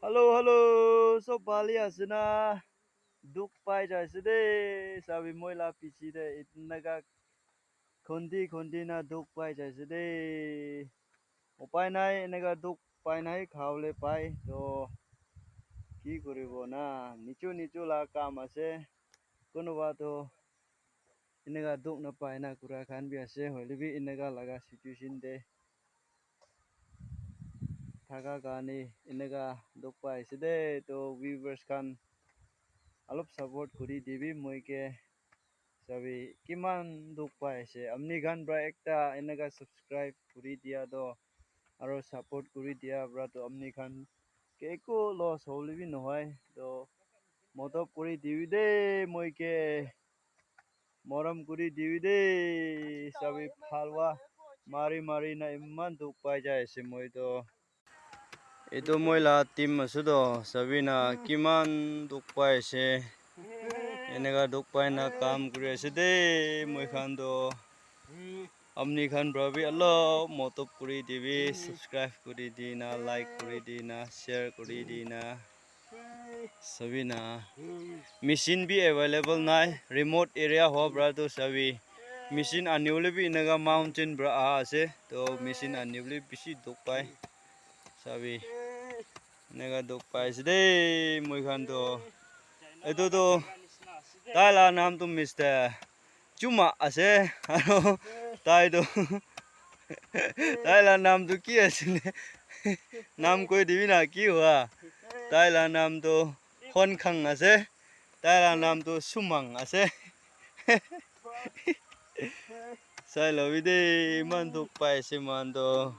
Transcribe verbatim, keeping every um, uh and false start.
Hello, hello, sob bhali ase na? Dukh pai jaise de, sabi moi la piche de eneka khundi khundi na dukh pai jaise de. Upai nai, eneka dukh pai nai, khabole pai. To ki kuribo na, nichu nichu la kam ase. Kunuba to eneka dukh napai na kura khan bi ase, hoile bi eneka laga situation de thaka karne eneka dukh pai ase de. To viewers khan olop support kuri dibi moi ke, sabi kiman dukh pai ase. Amni khan pra ekta eneka subscribe kuri dia to aro support kuri dia pra to amni khan ke eku loss hole bi nohoi. To modot kuri dibi de moi ke. Morom kuri dibi de, sabi phalwa mari mari na iman dukh pai jai ase moi to. Etu moi la team ase to, sabi na kiman dukh pai ase. Eneka dukh pai na kam kuri ase de moi khan to. Amni khan pra bi olop modot kuri dibi, subscribe kuri di na, like kuri di na, share kuri di na. Sabi na. Machine bi available nai. Remote area ho pra to sabi. Machine anibole bi eneka mountain pra aha ase. To machine anibole bishi dukh pai. Sabi. Eneka dukh pai ase de moi khan to. Etu to tai la naam to Mister Chuma ase. Aro tai to tai la naam to ki ase le? Naam koi dibi na ki hua? Tai la naam to Hon Khang ase. Tai la naam to Sumang ase. Sai lobi de, iman dukh pai ase moikhan to.